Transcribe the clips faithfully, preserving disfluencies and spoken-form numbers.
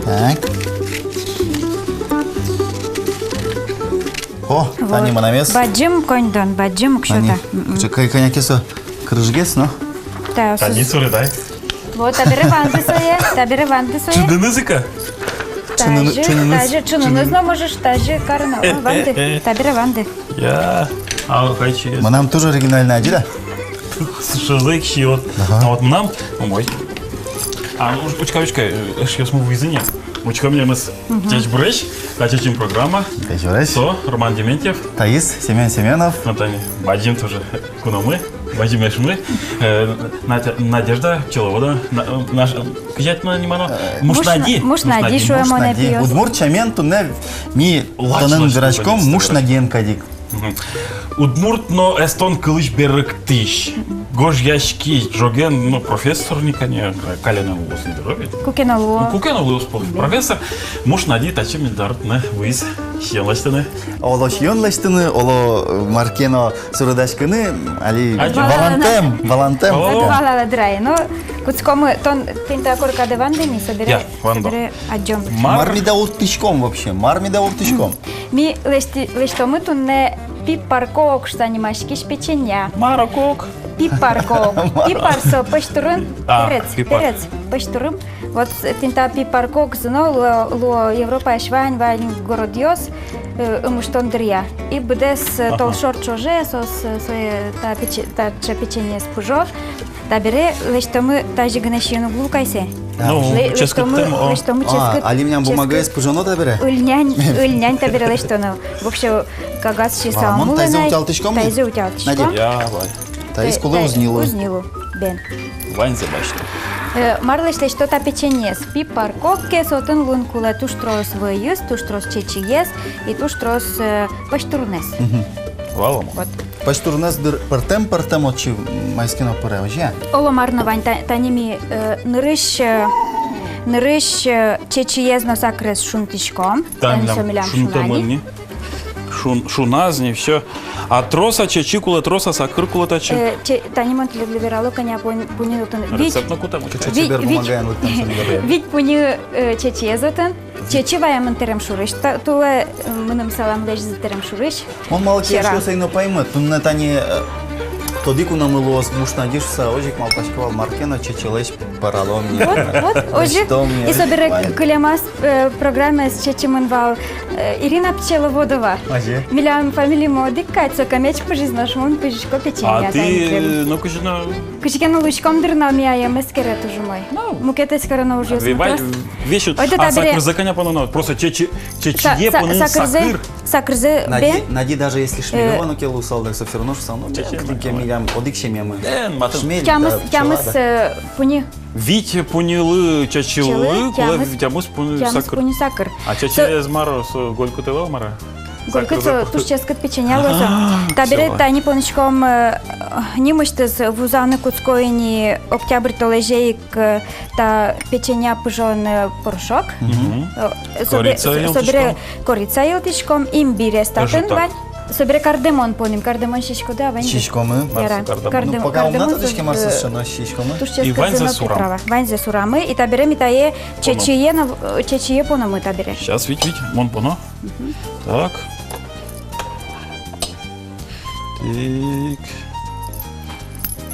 Так. О, вот. Тани мынамез. Бадӟым коньдон, бадӟым уксё та. Тани. Мгм. Кыӵе кӧ-, кӧня ке со кырыжгес, но. Та, тани сус-, суредай. Вот, табере ванды сое, табере ванды сое. Чыныныз ик-а? Чынын-, тазьы, чыныныз. Тазьы, чыныныз но можешь, тазьы карыны. О, ванды, табере ванды. Я, а, кайчиез. Мынам тоже оригинальный адӟи, да? Шозо ик сиёд. Ага. А вот мынам, умой. А, ну, уч-, учкы, учкы, э, эшъёсмы вуизы ни. Учкы, милемыз. Мгм. Ӟечбуресь, та «Чечым» программа. Ӟечбуресь. Со Роман Дементьев. Таиз Семён Семёнов. Ну, тани, бадӟым тоже куномы, бадӟым эшмы. Э, Надя-, Надежда Пчеловодова, на-, э, наш, э, кызьы тӥ ниманы? Э, Мушнади. Мушна-, Мушнади, Мушнади. Шуэмон эпиос. Удмурт сямен туннэ ми тонэн вераськом Мушнадиен кадь ик. Мгм. Удмурт но эстон кылысь берыктӥсь, гожъяськись, ӝоген, ну, профессор ни, конечно, каллен но луоз ни дыр, ведь? Куке но луоз. Ну, куке но луоз, мгм, профессор. Мушнади татчы милям доры туннэ вуиз сиён лэсьтыны. Оло сиён лэсьтыны, оло, э, мар ке но суредаськыны, али... Адӟи. Валантэм, валантэм. О. Валалэ дыр ай. Но кутскомы, тон тӥни та коркадэ ванды ни, собере, я, вандо, собере адӟом. Мар? Мар ми дауттӥськом вообще? Мар ми дауттӥськом? Ми лэсьтӥ-, лэсьтомы туннэ пипаркок шуыса нимаськись печенья. Мар кок? Пипаркок. Мар? Пипар со пӧсьтурын. А, перец, пипар. Перец, пӧсьтурын. Вот, э, тӥни та пипаркокзы но луо, луо Европаысь вань, вань городъёс, э, ымыштон дыръя. И быдэс, э, ага, толшор ӵоже соос, э, сое та пече-, таӵе печеньеез пыжо. Табере лэсьтомы, тазьы гинэ сиён уг луы кадь сое. А. Ну, лэ-, ческыт лэсьтомы, тем, о. Лэсьтомы. А, ческыт, али милям ческыт бумагаез пыжоно табере? Ыльнянь, ыльнянь табере лэсьтоно. Вообще, кагаз сиыса ум улэ на ай. А, мон таизэ утялтӥськом ни? Таизэ утялтӥськом. Надя. Я, вай. Таиз кулэ, э, уз ни лу. Уз ни лу, бен. Ваньзэ басьто. Э, мар лэсьто та печеньеез? Пипаркок ке, со отын луыны кулэ туж трос вӧйыз, туж трос чечыез и туж трос, э, пӧсьтурынэз. Мгм. Валамон. Вот. Пӧсьтурынэз дыр пӧртэм-пӧртэм отчы маиз ке но пыре, озьы-а? Оло мар но вань, та-, тани ми, э, нырысь, э, нырысь, э, чечыез но сакырез шунтӥськом. Тани милям шунтэмын ни. Шун-, шуназ ни, всё. А трос-а чечы кулэ, трос-а сакыр кулэ татчы? Э, че-, тани мон тӥледлы верало, кӧня пунь-, пуньы отын. Вить, рецепт но кутом. Вить, вить, вить пуньы, э, чечыез отын. Чечы ваемын тырем шурысь. Та-, туэ, э, мыным саламлэсь тырем шурысь. Мон малы ке шуо, сое но паймыт. Туннэ тани, э, тодӥ куномы луоз Мушнади шуыса, озьы ик малпасько вал, мар ке но чечылэсь пӧралом ни. Вот, вот, озьы ик. И собере кылемаз, э, программаез чечымын вал, э, Ирина Пчеловодова. Озьы. Милям фамилиямы одӥг кадь, со кӧмеч пыжиз, нош мон пыжисько печенья. А тӥ, ну, кызьы но. Кызьы ке но луиськом дыр но, ми ай ӧм эскере туж умой. Ну. Мукет эскероно ужъёс. Вай, весь вот. Ойдо, а табере сакырзэ кӧня пононо? Просто чечы-, чечые пононо сакыр. Сакырзэ, бен. Нади, даже если шмелёво но ке луысал, да, со всё равно шуысал, ну, чечы бен, кыдыке милям одӥг семьямы. Бен, матын. Шмель, тямыс, да, тямыс, пчела, да, э, пуньы. Вить пуньылы чечылы, чечылы, кулэ тямыс, тямыс пуньы, тямыс сакыр. Пуньы сакыр. А чечыез мар, со голькыт ӧвӧл мар-а? Голькыт со туж ческыт печенья луэ со. Ага, всё. Табере тани поныськом, э, нимысьтыз вузаны кутско ини октябрь толэзе ик, э, та печенья пыжон, э, порошок. Мгм. Э, собе-, корица со-, собере йылтӥськом. Корица йылтӥськом, имбирез татын вань. Собере кардамон понӥм, кардамон сиськоды-а, вань. Сиськомы. Яра. Кардамон. Ну, пока ум на тодӥське, мар со, э, но сиськомы. Туж ческыт зыно приправа. Ваньзэ сурамы. Ваньзэ сурамы, и табере ми тае чечые но, э, чечые пономы табере. Сейчас, вить, вить, мон поно. Мгм. Так. Так.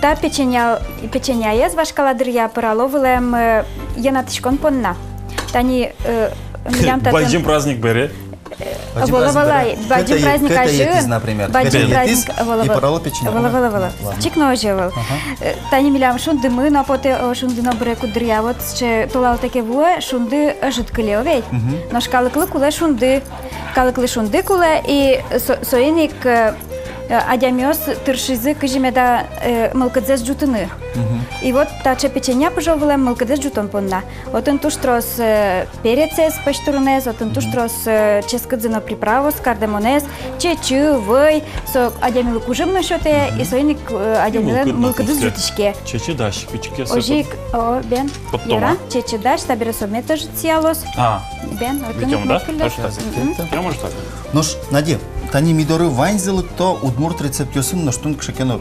Та печенья-, печеньяез вашкала дыръя пӧрало вылэм, э, йӧнатӥськон понна. Тани, э, милям татын... Бадӟым праздник бере. Э, вала, вала, бадӟым праздник азьын, бадӟым праздник, вала, вала, вала. Чик но озьы вал. Ага. Э, тани милям шундымы но потэ, о, шунды но быре куддыръя. Вот сыӵе толалтэ ке вуэ, шунды ӧжыт кыле, о ведь. Мгм. Нош калыклы кулэ шунды. Калыклы шунды кулэ, и со-, соин ик, э, адямиос тыршизы кызьы меда, э, мылкыдзэс ӝутыны. Мгм. И вот таӵе печенья пыжо вылэм мылкыдэз ӝутон понна. Отын туж трос, э, перецез, пӧсьтурынэз, отын туж трос, э, ческыт зыно приправаос, кардамонэз, чечы, вӧй, со адямилы кужым но сётэ, и соин ик, э, адямилэн мылкыдыз ӝутӥське. Чечы дась, кыӵе ке со. Озьы ик, о, бен. Яра, чечы дась, табере со мед ӧжыт сиялоз. А. Бен, отын ик мед кыллёз. Мгм. Я, может, так? Нош, Надя, тани ми доры ваньзы лыкто удмурт рецептъёсын, нош тон кыӵе ке но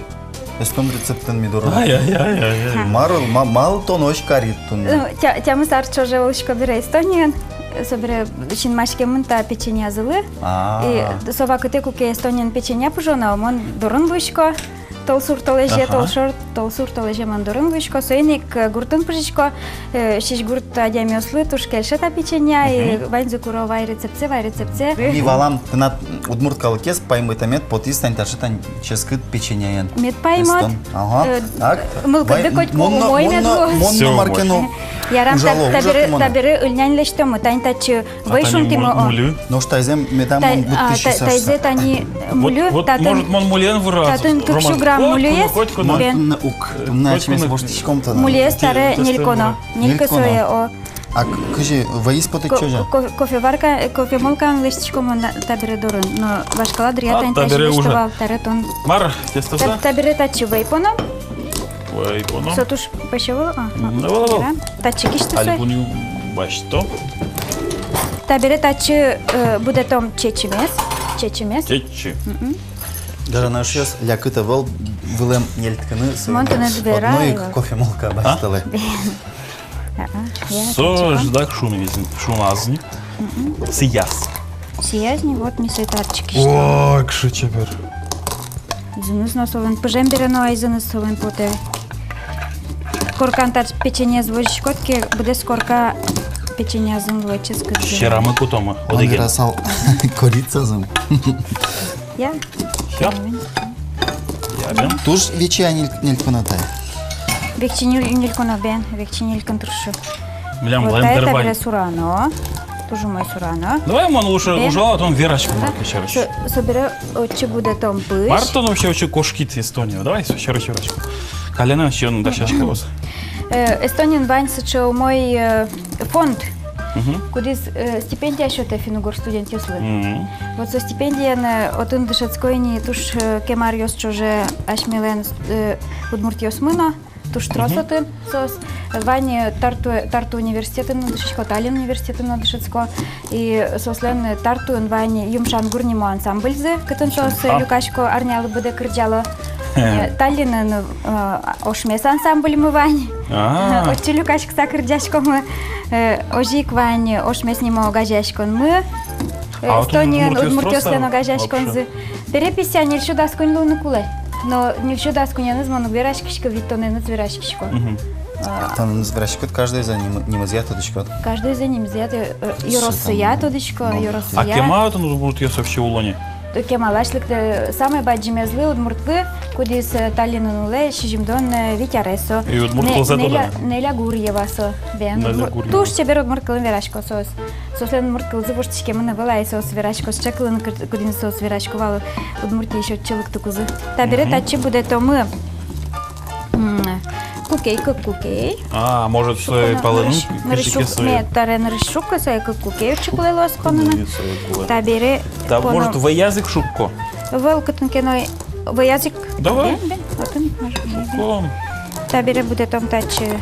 Эстон рецептэн ми доры. Ай-яй-яй-яй. Мар, ма-, малы тон озь карид туннэ? Ну, тя-, тямыс ар ӵоже улӥсько бере Эстониын, собере синмаськемын та печеньязылы. А. И со вакытэ, куке Эстониын печенья пыжоно, мон дорын луисько. Толсур толэзе, Аха. толшор, толсур толэзе мон дорын луисько. Соин ик, э, гуртын пыжисько, э, сизьгурт адямиослы туж кельше та печенья, и Мгм. ваньзы куро: вай рецептсэ, вай рецептсэ. Ми валам, тынад удмурт калыкез паймытэмед потӥз тань таӵе тань ческыт печеньяен. Мед паймод. Эстон. Ага. Э, Так. мылкыды Вай, котьку мон но, умой мон мед но, луоз. мон но Всё, марке но умой. Ярам, ужало, та-, табере, ужало мон. табере ыльнянь лэсьтом, тань татчы вӧй шунтӥм, муль-, о. Мульы. Нош таизэ медам Та-, мон а, будто та-, сисаш. Таизэ тани Вот, мульы, вот, татын, может, мон мульыен выразы, татын кык сю грамм мульыез. Котьку но, котьку но, Бен. котьку но. Мон туннэ ук, туннэ ачмес Котьку но. воштӥськом тонэ. Мульыез таре Тесто ньыль куно. Ньыль куно. Ньыль куно. О. А к-, кызьы вӧйыз потэ Ко-, ӵоже? ко-, кофеварка, э, кофемолкаын лэсьтӥськом мон на-, табере дорын. Но вашкала дыръя А, тань табере татчы уже. лэсьтовал таре тон. Мар, тесто Та-, за? Табере татчы вӧй поном. Вӧй поном. Со туж пӧсь ӧвӧл, а, М, а, ӧвӧл, ӧвӧл. Табере татчы кисьтӥ Али сое. Пуньы басьто. Табере татчы, э, будэтом чечымез. Чечымез. Чечы. Мгм. Даже наш ёс лякыт ӧвӧл вылэм ньыльдкыны, Мон тонэ одно ик верай, вот. кофемолка А? басьтылэ. А-а, я, Со чечыко. ждак шумиз, шумаз ни. Мгм. Сияз. Сияз ни, вот ми сое татчы кисьтӥм. Ой, кыӵе чебер. Зыныз но солэн пыжем бере но ай зыныз солэн потэ. Коркан тат печеньез возиськод ке, быдэс корка печеньязын луэ ческыт зын. Сьӧрамы кутомы, Мон одӥген. верасал корицазын. Я. Всё? Я, бен. Туж векчи-а ньыль-, ньыль куно тае? Векчи ньыль-, ньыль куно, бен, векчи ньыль куно туршу. Милям Вот тае блендер табере вань. сурано. Туж умой сурано. Давай мон лучше Бен. ужало, а то вераськом Да. мар ке сярысь. Со-, собере отчы будэтом пызь. Мар тон вообще отчы кошкид Эстоние? Давай со сярысь вераськом. Каллен сиён дасяськоз. Э, Эстониын вань сыӵе умой, э, фонд, Мгм. кудӥз, э, стипендия сётэ финн-угор студентъёслы. Мгм. Вот со стипендиен, э, отын дышетско ини туж, э, кема аръёс ӵоже асьмелэн, э, удмуртъёсмы но, туж трос Мгм. отын соос. Вань, э, Тарту, Тарту университетын но дышетско, Таллин университетын но дышетско. И соослэн, э, Тартуын вань «Юмшан гур» нимо ансамбльзы, кытын соос, э, А. люкасько, арнялы быдэ кырӟало. Э, Таллинын, э, «Ошмес» ансамбльмы вань. А. Отчы люкаськыса кырӟаськомы. Э, озьы ик вань «Ошмес» нимо огазеяськонмы. Э, А, отын Эстониын удмуртъёс удмуртъёслэн трос-а огазеяськонзы. вообще? Перепись ньыльсю дас куинь луыны кулэ. Но ньыльсю дас куиненыз мон уг вераськиськы, витьтонэныз вераськисько. Мгм. А. Тонэныз вераськод, каждойзэ ним-, нимызъя тодӥськод. Каждойзэ нимызъя, э, э, ёросъя тодӥсько, Ну. ёросъя. А кема отын удмуртъёс вообще уло ни? Кемалась лыктэ, самой бадӟымезлы, удмуртлы, кудӥз, э, Таллинын улэ сизьымдон, э, вить арес со. И удмурт Не-, кылзэ тодэ Неля, на? Неля Гурьева со, бен. Неля Удмурт-, Гурьева. Туж чебер удмурт кылын верасько соос. Соослэн удмурт кылзы воштӥськемын ӧвӧл ай, соос верасько сыӵе кылын, кы-, кудӥныз соос верасько вал Удмуртиысь отчы лыктыкузы. Табере Мгм. татчы будэтомы, м, кукей, кык кукей. А, может, Шуконо, сое палэным нырысь, нырысь кызьы ке шук-, сое. Ме таре нырысь шукко, сое кык кукей отчы кулэ луоз поныны. Нырысь сое кулэ. Табере Та, поно. может, вӧязы ик шукко? Ӧвӧл, кытын ке но вӧязы ик. Давай. Бен, бен, отын, может, бен. Шуком. Табере будэтом татчы.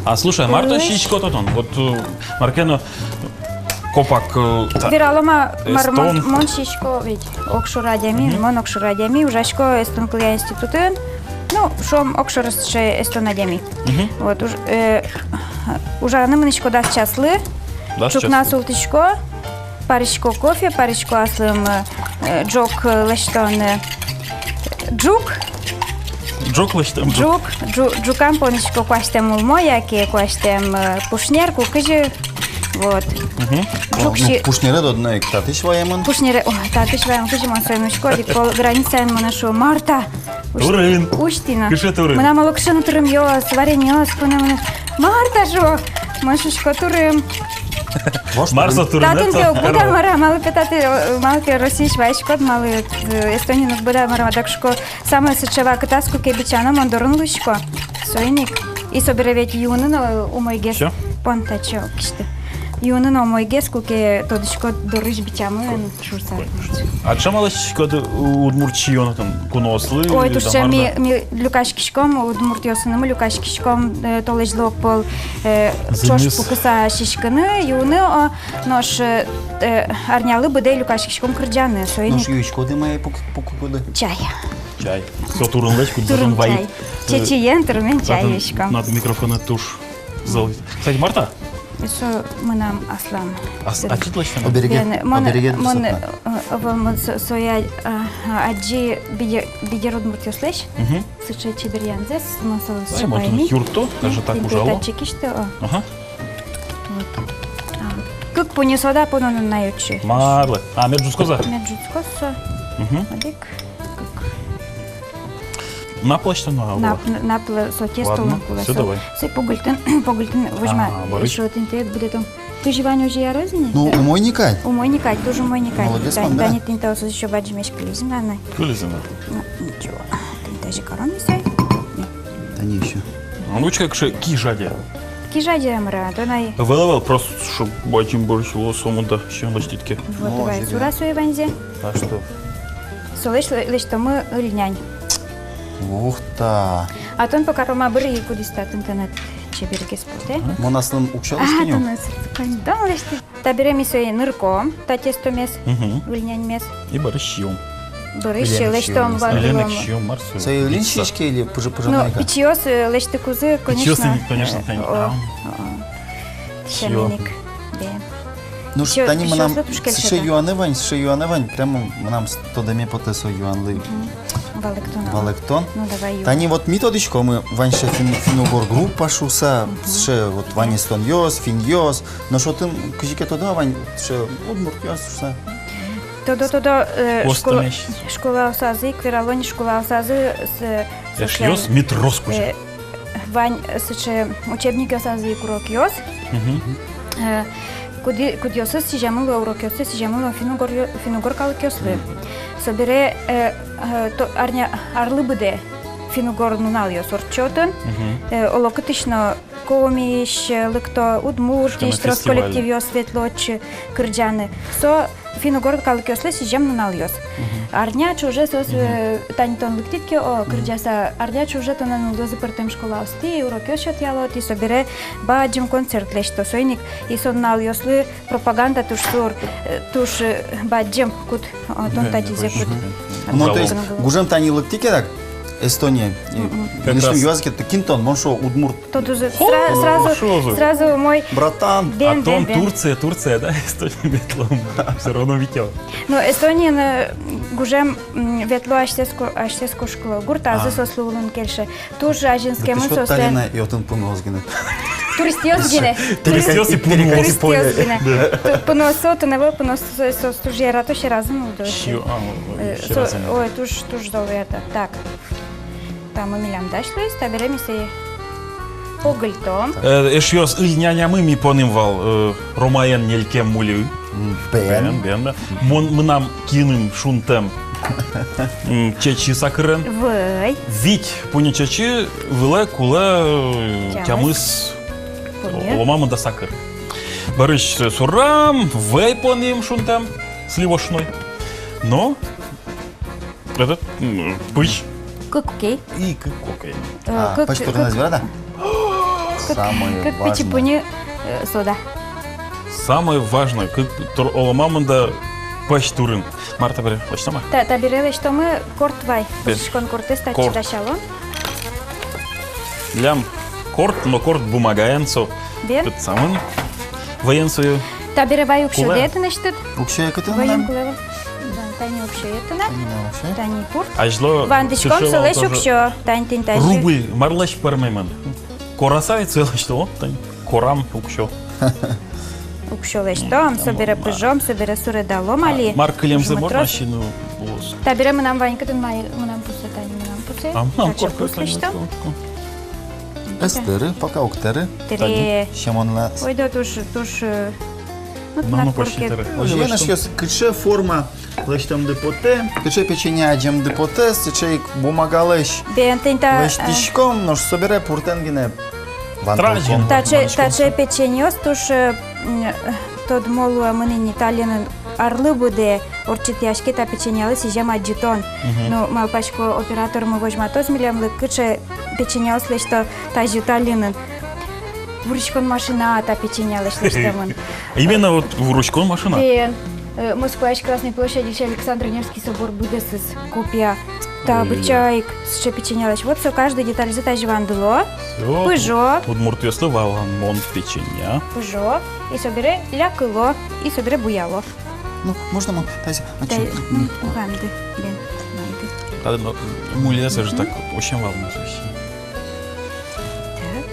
А слушай, мар тон Кылысь. сиськод отын? Вот, э, мар ке но копак, э, та-, Вералом-а, мар мон, Эстон. мон сисько ведь огшоры адями, Мгм. мон огшоры адями, ужасько эстон кылъя институтын. Ну, шуом, огшоры сыӵе эстон адями. Мгм. Вот, уж-, э, ужаны мынӥсько дас часлы, Дас часлы. ӵукна султӥсько, парисько кофе, парисько аслым, э, ӝог, э, лэсьтон, э, ӝук. Ӝог лэсьтэм ӝук. Ӝук, ӝу-, ӝукам понӥсько куасьтэм улмо, яке куасьтэм, э, пушнер, ку кызьы. Вот. Мгм. Ӝук Ну, си- пушнеред одно ик татысь ваемын. Пушнере, о, татысь ваемын, кызьы мон сое мынӥсько, одӥг пол границаын монэ шуо: «Мар та?» Усь-, Турын. Усьтӥ на. Кыӵе турын? Мынам олокыӵе но турымъёс, вареньёс, куно мынам. «Мар та?» шуо. Мон шуисько: «Турым». Вож Мар турын. со турын, Татын это пе уг быдэ, мар-а, малы пе татын, э, малы пе Россиысь вайиськод, малы, э, Эстониын уг быдэ, мар-а, мар-а, дак шуисько. Самой сыӵе вакытаз, куке бичано, мон дорын луисько. Соин ик. И собере ведь юыны но умойгес. Всё? Пон татчы кисьты. Юыны но умойгес, куке тодӥськод дорысь бичамын шуыса. А ӵем-а лэсьтӥськод удмурт сиён отын куноослы? Ой, туж ӵем. Ми, ми люкаськиськом, удмуртъёсынымы люкаськиськом, э, толэзьлы огпол, э, Зыныз. ӵош пукыса сиськыны, юыны, о, нош, э, арнялы быдэ люкаськиськом кырӟаны, соин ик. Нош юиськоды-а мае пук-, пукыкуды? Чай. Чай. Со турынлэсь, кудзэ тон вайид. Чечыен турымен чай виськом. Над микрофонад туж зол. Кстати, Марта. Со мынам аслам. Ас-, ачид лэсьтоно? Обереге. Бен, мон, обереге мон, дурсатна. Э, ӧвӧл, мон со-, соя, а, а, адӟи бигер-, бигер удмуртъёслэсь. Мгм. Сыӵе чеберъянзэс, мон солэсь. Ай, мон туннэ юртто, даже так ужало. Тӥни татчы кисьто, о. Ага. Вот. А, кык пуньы сода пононо на, отчы. Марлы. А, мед ӝутскоз-а? Мед ӝутскоз со. Мгм. Одӥг, кык. Нап лэсьтоно-а? Нап, нап лэ-, со тестолэн кулэ. Ладно, всё, давай. Сое погыльтын, погыльтын возьма. А, барысь. Эшшо тӥни тӥ будэтом. Кызьы вань, озьы яроз ини? Ну, умой ни кадь. Умой ни кадь, туж умой ни кадь. Молодец, тани, Ванда. Тани тӥни таосыз ещё бадӟымесь кылизы на. Кылизы на. Ну, ничего. Тӥни тазьы каром ини сое. Тани ещё. А ну, учкы, кыӵе ки жадьы. Ки жадьы, мар-а, тон ай. Ӧвӧл, ӧвӧл, просто чтоб бадӟым борщ луоз, сомында сиён лэсьтӥд ке. Вот, давай, сура сое ваньзэ. А что? Солэсь лэ-, лэсьтомы ыльнянь. Ух та. А тон пока, Рома, быръы, кудӥз татын тынад чебергес потэ. Мон аслым уксё лэсьтӥ ни. А, тон аслым коньдон лэсьтӥд. Табере ми сое нырком, та тестомес, мгм, ыльняньмес. И бӧрысь сиём. Бӧрысь лэсьтом вандылом. Ыльнянь сиём, мар со? Сое ыльын сиське или пыжы-, пыжы майка? Ну, пичиос, э, лэсьтыкузы, конечно. Пичиос, конечно, тани. О, о, о. Сиём. Сяменик, бен. Ну, тани мынам сыӵе юанэ вань, сыӵе юанэ вань, прямо мынам с-, тодэме потэ со юанлы. Мгм. Валэктон. Валэктон. Ну, давай, Юля. Тани вот ми тодӥськомы, вань сыӵе фин-, финн-угор группа шуыса, мгм, сыӵе вот вань эстонъёс, финнъёс, нош отын кызьы ке тодо-а вань сыӵе удмуртъёс шуыса? Тодо, тодо, э, школа, школаосазы, ик верало ни, школаосазы с-, эшъёс, социаль-, ми трос куча. Э, вань, э, сыӵе учебникъёсазы ик урокъёс. Мгм. Э, куди-, кудъёсыз сӥземын луо, урокъёсыз сӥземын луо финн-угор-, финн-угор калыкъёслы. Собере, э, э, то-, арня, арлы быдэ финн-угор нуналъёс ортчо отын. Мгм. Э, олокытысь но Комиысь, э, лыкто, Удмуртиысь трос коллективъёс ветло отчы кырӟаны. Со финн-угор калыкъёслы сӥзем нуналъёс. Мгм. Арня ӵоже соос, э, тани тон лыктӥд ке, о, кырӟаса, арня ӵоже тонэн нуллозы пӧртэм школаостӥ, урокъёс сётъяло, тӥ собере бадӟым концерт лэсьто. Соин ик и со нуналъёслы пропаганда туж сур, э, туж, э, бадӟым, куд, о, тон татӥзэ куд. Ну, то есть, гужем тани лыктӥ ке дак, Эстония. Мгм. Мынэсьтым юазы ке, кин тон, мон шуо, удмурт. Тодозы, сра-, сразу, сразу мой. Братан. Бен, а тон бен, бен. Турция, Турция, да, Эстония ветлом. Всё равно витё. Но Эстониын, э, гужем, м, ветло асьсэос ко-, асьсэос кошкыло. Гуртазы соослы улон кельше. Туж азинскемын соослэн. Таллинэ, и отын пуныос гинэ. Туристъёс гинэ. Туристъёс и пуныос. Туристъёс гинэ. Да. Ту-, пуныос отын ӧвӧл, пуныос соос туж ярато сьӧразы нулло. Сьӧ-, а, ой, э, сьӧразы. Ой, туж, туж зол это. Так. Та милям дась луиз, табере ми сое погыльтом. Э, эшъёс, ыльнянямы ми поным вал, э, Ромаен нелькем мульы. М, бен. Бен, бен, да. Мон, мынам киным шунтэм, м, чечы сакырен. Вӧй. Вить пуньы чечы вылэ кулэ, э, тямыс. Тямыс пуньы. Оломамы да сакыр. Бӧрысь, э, сурам, вӧй поным шунтэм, сливочной. Но этот, м, пызь. Кык кокей. И кык кокей. Э, а, кык, пызь кык, турын ӧз вера, да? Кык, самое кык пичи важное. Пуньы, э, сода. Самое важное, кык тур-, оломамы да пызь турын. Мар табере лэсьтомы? Та-, табере лэсьтомы корт вай. Бен. Пыжиськон кортэз татчы дасялом. Лям корт, но корт бумагаен со. Бен. Кытсамын. Вӧен сое. Табере вай уксёдэ тынэсьтыд. Уксёе кытын мынам? Вӧен кулэ вал. Да, тани уксёе тынад. Тани уксё. Тани пурт. Азьло вандӥськом солэсь уксё. Тани, тани, тани. Рубль марлэсь пӧрмемын? Кораса ведь сое лэсьто, тани. Корам уксё. Уксё лэсьтом, собере пыжом, собере суредалом али. Мар кылемзэ можно сиыны луоз. Табере мынам вань кытын, май, мынам пусэ, тани мынам пусэ. А, мынам корт пус лэсьтом. Ӧз тэры, пока уг тэры. Тэре. Семёнлы. Ойдо туж, туж, э, ну, тынад коркед. Озьыен, эшъёс, кыӵе форма лэсьтэмды потэ, кыӵе печенье адӟемды потэ, сыӵе ик бумагалэсь. Бен, тӥни та, э, лэсьтӥськом, нош собере пуртэн гинэ вандылком. Таӵе, таӵе печеньеос туж, э, м, э, тодмо луэмын ини Таллинын, арлы быдэ ортчытъяське та печеньелы сӥзем адӟытон. Мгм. Ну, малпасько, оператормы возьматоз милемлы, кыӵе печеньеос лэсьто тазьы Таллинын. Вуриськон машина та печеньелэсь лэсьтэмын. Именно вот вуриськон машина? Бен. Э, Москваысь Красной площадьысь Александр Невский собор быдэсыз копия. Та быдӟа ик сыӵе печеньялэсь. Вот со каждый детальзэ тазьы вандыло. Всё. Пыжо. Удмуртъёслы валан мон печенья. Пыжо. И собере лякыло. И собере буяло. Ну, можно мон тазьы? Тай, м, ванды, бен, ванды. Ладно, муле сыӵе так, очень валан сыӵе. Так.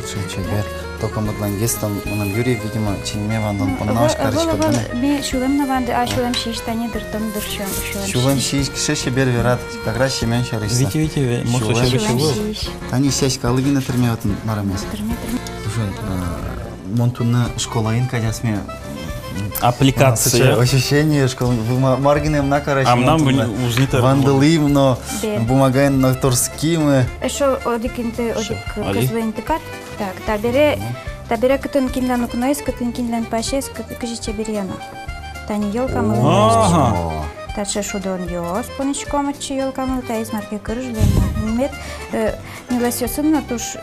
Очень чебер. Только мыдлангес там, мынам юри, видимо, чиньыме вандон понна оскарыч кадына. Ми сюлэм но ванды, а сюлэм сиысь тани дыртон дыр сюлэм. Сюлэм сиысь кыӵе чебер верад, как раз семян сярысь. Вите, вите, ве-, мусо сюлэм сиысь. Тани сяськалы гинэ тырме отын, марамес. Тырме, тырме. Слушай, а, мон туннэ школаын кадь асме аппликация. Ощущение, что вы ма-, мар гинэ мынам карась. А мынам уз ни тыр. Вандылӥм но, бумагаен но турттӥмы. Эшшо одӥг инты, одӥг кызлы интыкат. Так, табере, табере кытын кинлэн укноез, кытын кинлэн пасез, кы-, кызьы чеберъяно. Тани ёлкамылы. Ага. Таӵе шудонъёс понӥськом отчы ёлкамылы, таиз мар ке кырыж луэ на. Мед, э, нюлэсъёсын но туж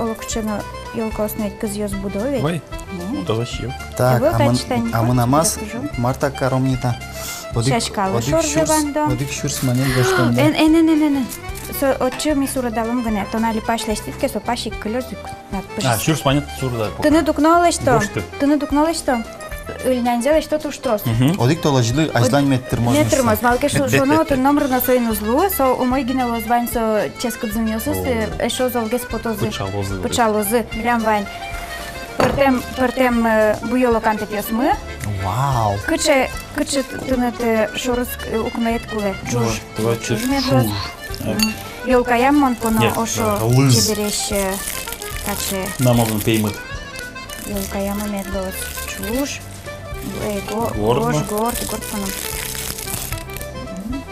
олокыӵе но ёлкаос но ведь кызъёс будо ведь. Ой, ну, да вообще. Так, а мын-, а мынам ас, мар та каром ни та? Сяськалы шорзэ вандо. Одӥг сюрс манет гожтом, да? Эн, эн, эн, эн, эн. Со отчы ми суредалом гинэ, тон али пась лэсьтӥд ке, со пась ик кылёз ик. А, сюрс манет суреда. Тыныд укно лэсьто. Гожты. Тыныд укно лэсьто. Ыльняньзэ лэсьто туж трос. Мгм. Одӥг толэзьлы азьлань мед тырмоз. Мед тырмоз. Малы ке шу-, шуоно, отын номыр но соин уз луы, со умой гинэ луоз вань со ческыт зынъёсыз, э, эшшо золгес потозы. Пыӵалозы. Пыӵалозы. Милям вань пӧртэм, пӧртэм, э, буёло кантэтъёсмы. Вау. Кыӵе, кыӵе тыныд, э, шорыз, э, укноед кулэ. Ӵуж. Вот, вот, ӵуж мед луоз. М, ёлкаям мон поно ошо чебересь, э, таӵе. Намозын пеймыт. Ёлкаям мед луоз ӵуж. Э, го-, горд, гож, горд, горд поно. Мгм.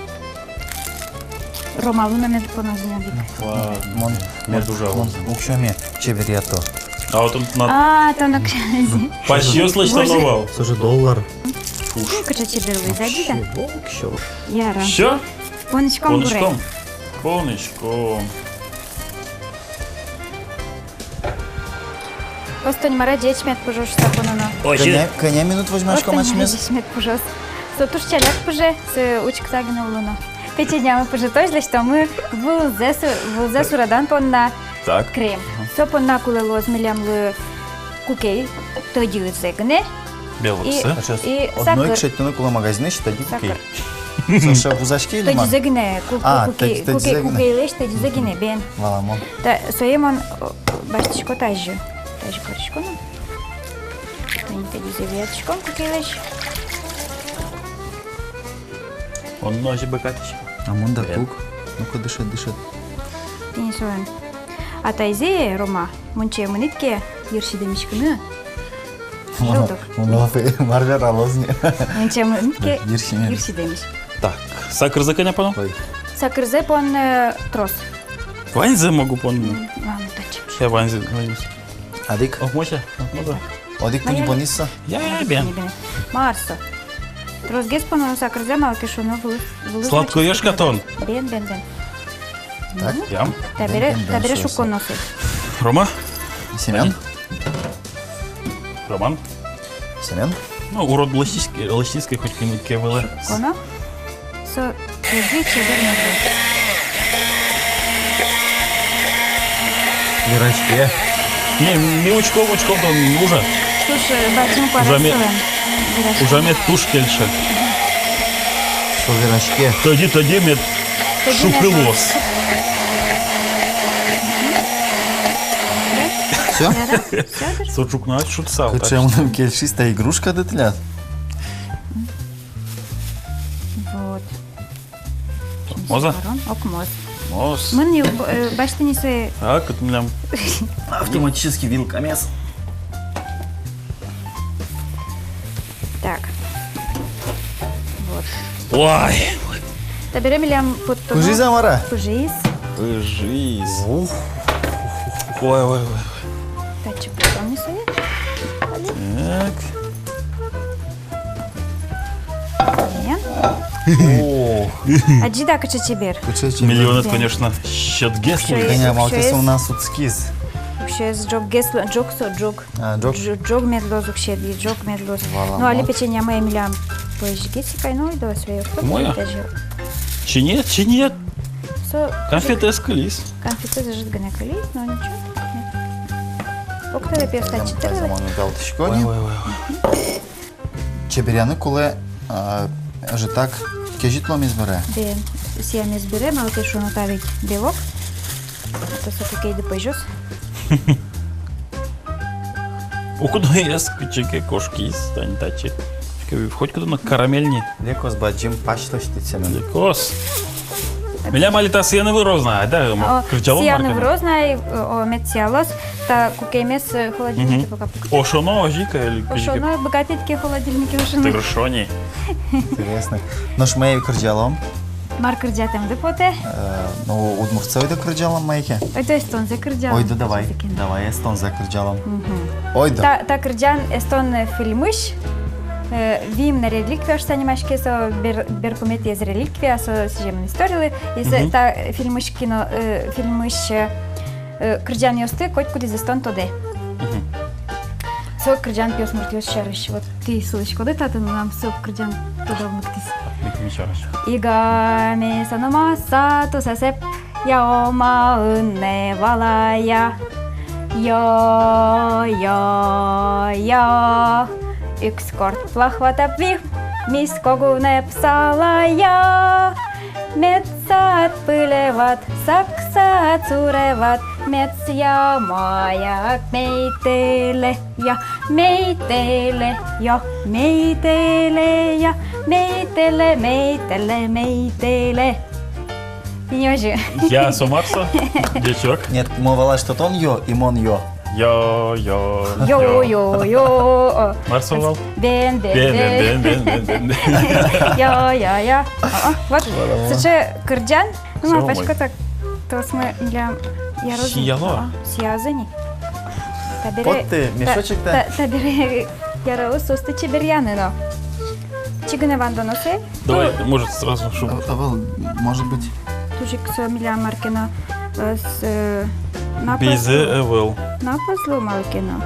Ромалы но мед поно зынья дик. Ладно. Мон, мед ужа, мон уксёме чеберъято. А вот он на... А, тон уксёме. Пасьёс лэсьтоно вал. Слушай, доллар. Ӵуж. Кыӵе чебер луиз, адӟид-а? Вообще, вообще. Яра. Всё? Понӥськом гурэ. Понӥськом. Понӥськом. Остонь мар-а, ӟеч мед пыжоз шуса пононо. Ой, кӧня, кӧня минут возьмаськом асьмеос? Остонь мар-а, ӟеч мед пыжоз. Со туж ӵаляк пыже, сое учкыса гинэ улоно. Печеньямы пыжытозь лэсьтомы вылзэ су-, вылзэ суредан понна. Так. Крем. Ага. Со понна кулэ луоз милемлы кукей, тӧдьыезэ гинэ. Белоксэ. И, и сакыр. Одно ик шедьтыны кулэ магазинысь тӧдьы кукей. Сакыр. Саша, вузаське или мар? Тӧдьызэ гинэ, ку-, а, кукей, тӧдьы-, тӧдьызэ кукей, гинэ. Кукейлэсь тӧдьызэ гинэ, бен. Валамон. Та, сое мон, о, басьтӥсько тазьы. Тазьы карисько но. Тани тӧдьызэ виятӥськом кукейлэсь. Он но озьы быгатӥське. А мон дак уг. Ну-ка, дышет, дышет. Тӥни солэн. А таизэ, Рома, мунчое мынӥд ке йырси дэмиськыны. Мон, мон, мар вералоз ни. Мунчое мынӥд ке йырси дэмись. Так, сакырзэ кӧня поном? Ой. Сакырзэ пон, э, трос. Ваньзэ могу пон. М, ладно, татчы. Я ваньзэ, ваньзэ. Одӥг. Ох, Мося, ох, Мося. Одӥг куинь понӥз-а? Я, бен. Бен, бен. Мар со. Тросгес поно сакырзэ, малы ке шуоно, вылыз, вылыз. Сладкоежка тон. Бен, бен, бен. Так. Ну, ям. Табере, бен, бен, табере шуоно. Шукконо со. Рома? Семён? Роман? Семён? Ну, урод лэсьтӥське, лэсьтӥське хоть кин ке вылэ. Шукконо. Со кызьы чебер мед луоз. Вераське. Не, ми учком, учком, тон ужа. Слушай, бадӟым куараз солэн. Вераське. Ужамед туж кельше. Со вераське. Тӧдьы, тӧдьы мед шуклы луоз. Всё? Всё, дыр. Со ӵукна шудысал. Кыӵе мыным кельшиз та игрушкады тӥляд. Вот. Окмоз-а? Окмоз. Окмоз. Мон ю-, э, басьтӥ ни сое. А, кытын милям автоматический вилкамес. Так. Вот. Ой. Табере милям поттоно. Пыжиз-а, мар-а? Пыжиз. Пыжиз. Ух. Ой, ой, ой. Татчы поттом ни сое. Так. О. Адӟид-а, кыӵе чебер. Кыӵе чебер. Милемлы, конечно, сьӧдгес луиз. Кӧня, малы ке со у нас утскиз. Уксёез ӝоггес лу-, ӝог со, ӝог. А, ӝог. Ӝ-, ӝог мед луоз уксёед, ӝог мед луоз. Валамон. Ну, али печеньямы милям пӧзьгес ик ай, ну, и давай свое. Мой-а? Даже. Чиньыед, чиньыед. Со конфетэз кылиз. Конфетэз ӧжыт гинэ кылиз, но ничего. Ок, тӥляпиос татчы тырылэ. Мон ӧвӧл тӥсько ни. Ой, ой, ой, ой. Чеберъяны кулэ, а, ӧжытак кезьыт луэмез бере. Бен, сиемез бере, малы ке шуоно, та ведь белок. А то со кукейды пӧзёз. Укноез кыӵе ке кошкиз, тани татчы. Хоть куд но карамель ни. Лекос бадӟым пась лэсьтӥд, Семён. Лекос. Милям али та сыяны вырозна, айда, ма, о, кырӟалом, сыяны маркена. Вырозна, ай, о, мед сыялоз, та кукеймес, э, холодильнике пока пуктэ. Ошоно, озьы ик, или кызьы ке? Ошоно, быгатӥд ке холодильнике ошоно. Тыршо ни. Интересно. Нош мае кырӟалом? Мар кырӟатэмды потэ? Э, ну, удмуртсэ ойдо кырӟалом мае ке. Ойдо эстонзэ кырӟалом. Ойдо, давай. Давай эстонзэ кырӟалом. Мгм. Ойдо. Та, та кырӟан эстон, э, фильмысь, э, «Виим но реликвия» шуса нимаське, со бер-, берпуметӥез реликвия, со сӥземын историлы. И со, мгм, та фильмысь кино, э, фильмысь, э, э, кырӟанъёсты котькудӥз эстон тодэ. Мгм. Со кырӟан пиосмуртъёс сярысь. Вот тӥ сылӥськоды татын, мынам со кырӟан тодам лыктӥз. Мик-, ми сярысь. Игамес ономаса тусэсэп, я, омаын но валая. Я, я, я. Уксё корт плахватап вихмиз, когунэп салая. Мед сад пылеват, саксад суреват, мед сыӵе маяк мейтэлэ, я, мейтэлэ, я, мейтэлэ, я, мейтэлэ, мейтэлэ, мейтэлэ. Тӥни озьы. Я, со мар со? Ӟечок. Нет, мон валай, что тон ё, и мон ё. Ё, ё, ё, ё, ё. Мар со вал? Бен, бен, бен, бен, бен, бен, бен. Ё, ё, ё. О, о, вот. Вала, вала. Сыӵе кырӟан. Ну, всё, малпасько, так, тросмы милям яроз ни. Сияло. А, сиязы ни. Табере, вот ты, та-, мешочек-то. Та-, табере яроз соосты чеберъяны но. Чигыны вандоно сое. Давай, ну, может, сразу, чтобы... А, а, вал, может быть. Туж ик со милям мар ке но, э, с-, э, напас луэ. Безе, э, вал. Напас луэ малы ке но,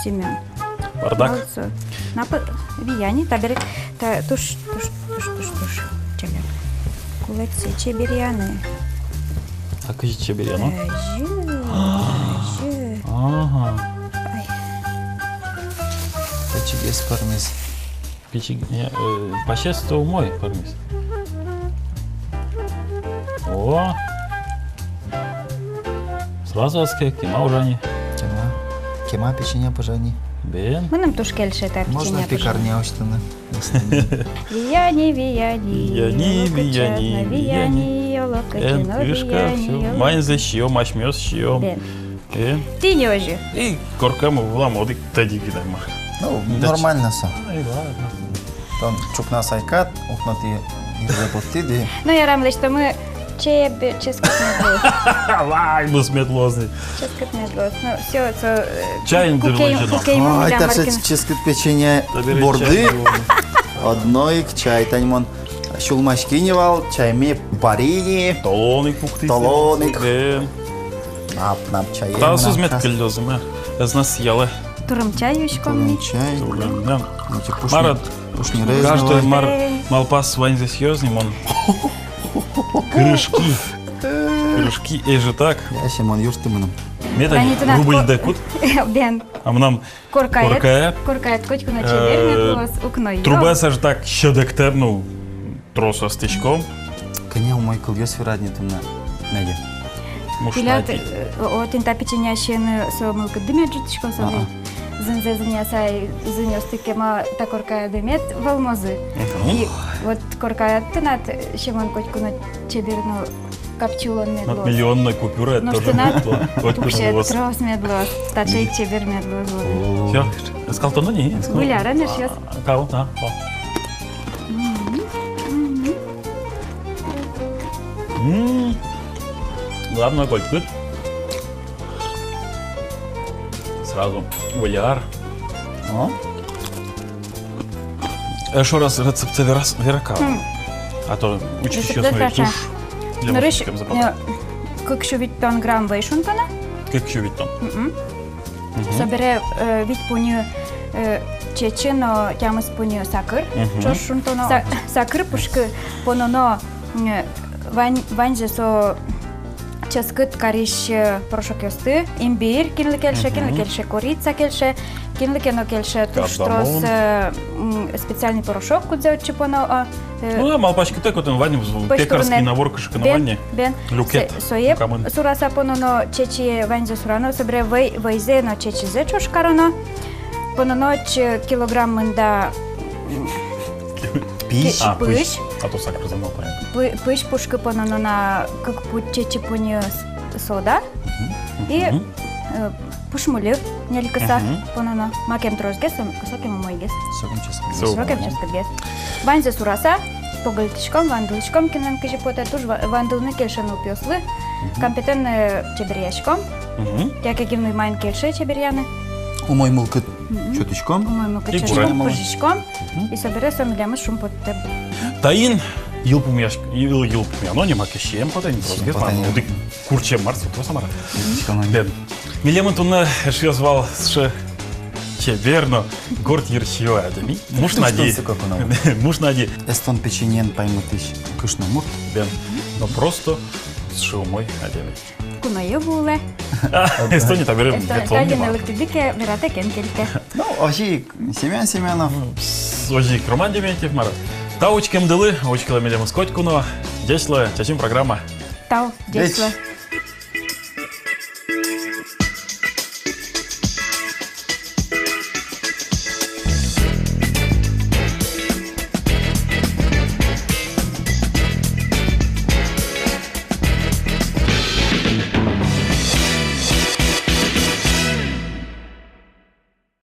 Семён. Бардак. Малы со? Напа-, вияни, табере, та, туж, туж, туж, туж, туж. Чебер. Кулэ сое чеберъяны. А кызьы чеберъяно? Озьы, озьы. Ага. Ай. Пичигес пӧрмиз. Пичиг-, э, э, пасьез-то умой пӧрмиз. О! Сразу адске, кема ужа ни. Кема. Кема печенья пыжа ни. Бен. Мыным туж кельше та печенья пыжа. Можно пекарня усьтыны. Вияни, вияни, вияни, оло кыӵе но вияни, вияни, оло кыӵе но вияни, оло. Эн кышка, всё. Ваньзэ сиём, асьмеос сиём. Бен. Э? Тӥни озьы. И коркамы вылам одӥг тӧдьы гинэ мар. Ну, нормально со. Ай, ладно. Тон ӵукна сайкад, укнотӥ, изле поттӥ, ди. Ну, ярам, лэсьтомы чебер, ческыт мед луоз. Вай, мус мед луоз ни. Ческыт мед луоз. Ну, всё, со, э, чай ку-, кукей, дыр лэзьыны. Кукей милям. Ай, мар ке но. Таӵе ческыт печенья борды. Табере чай. Одно ик чай, тани мон сюлмаськи ни вал, чайме пари ни. Толон ик пуктӥ. Толон ик. Э. Нап, нап чай. Та соос мед кыллёзы, ма. Ӧз на сиялэ. Турым чай юиськом ни. Турым чай. Турым, да. Мар-а, пушнер, пушнерез каждый но мар-а, малпаз, ваньзэ сиёз ни, мон. Крышки. Крышки ӧжытак. Я, Семён, юртты мыным. Мед али рубльдэ кут. Бен. А мынам коркаед. Коркаед. Коркаед котьку но чебер мед луоз, укноё. Трубаез ӧжытак сьӧдэктэ, ну, трос ӧстӥськом. Кӧня умой кылъёс верад ни туннэ, Надя. Муш тӥляд, Надя. Э, о, тӥни та печенья сиыны со мылкыдды мед ӝутӥськоз, со ведь. Ага. Зынзэ зынъяса, зынъёсты кема та коркаеды мед вӧлмозы. Мгм. И вот коркаед тынад, Семён, котьку но чебер но капчи улон мед луоз. Миллионной купюра тоже мед луоз. Нош тынад пуксёед трос мед луоз. Таӵе ик чебер мед луоз. О. Всё, скалтоно ни? Выль ар, эшъёс. А, кау, а, о. Мгм. Мгм. М. Главное, котькуд. Сразу выль ар. О. Эшшо раз рецептсэ верас-, верака. Хм. А то учкисьёс но ведь туж лемышкем запала. Нырысь, э, кык сю витьтон грамм вӧй шунтоно. Кык сю витьтон. Мгм. Мгм. Собере, э, вить пуньы, э, чечы но тямыс пуньы сакыр. Мгм. Ӵош шунтоно. Са-, сакыр пушкы пононо, э, вань-, ваньзэ со ческыт карись, э, порошокъёсты, имбирь, кинлы кельше, кинлы кельше, корица кельше, кинлы ке но кельше туж трос, э, м, специальный порошок, кудзэ отчы поно, а, э, ну, малпаськытэк, отын вань пекарский набор кыӵе ке но вань ни. Бен, бен. Люкет. Со-, сое сураса пононо, чечи ваньзэ сурано, собере вӧй-, вӧйзэ но чечизэ ӵош кароно. Пононо отчы килограмм мында, м, пызь. А, пызь. Пызь. А то сакырзэ малпай. Пы-, пызь пушкы пононо на кык пу-, чечи пуньы с-, сода. И, э, пушмульы ньыль кыса пононо. Макем тросгес, со-, сокем умойгес. Сокем ческытгес. Сокем ческытгес. Ваньзэ сураса, погыльтӥськом, вандылӥськом, кинлэн кызьы потэ, туж ва-, вандылыны кельше нылпиослы. Кампетэн, э, чеберъяськом. Яке кинлы маин кельше чеберъяны. Умой мылкыд сётӥськом. Умой мылкыд сётӥськом, пыжиськом. И собере со милемыз шумпоттэ. Таин йылпумъяськ-, йыл-, йылпумъяно ни, маке сием потэ ни, тросгес, мар, одӥг курчем, мар со, трос-а, мар-а. Бен. Милемын туннэ, эшъёс, вал сыӵе чебер но горд йырсиё адями. Муш Нади. Муш Нади. Эстон печеньен паймытӥсь кышномурт. Бен. Но просто сыӵе умой адями. Куное вуылэ. Эстония табере. Эстония табере лыктӥды ке, вератэк эн кельтэ. Ну, озьы ик Семён Семёнов. Озьы ик Роман Дементьев, мар-а. Тау учкемдылы, учкылэ милемыз котьку но. Ӟеч луэ, чачим программа. Тау, ӟеч луэ.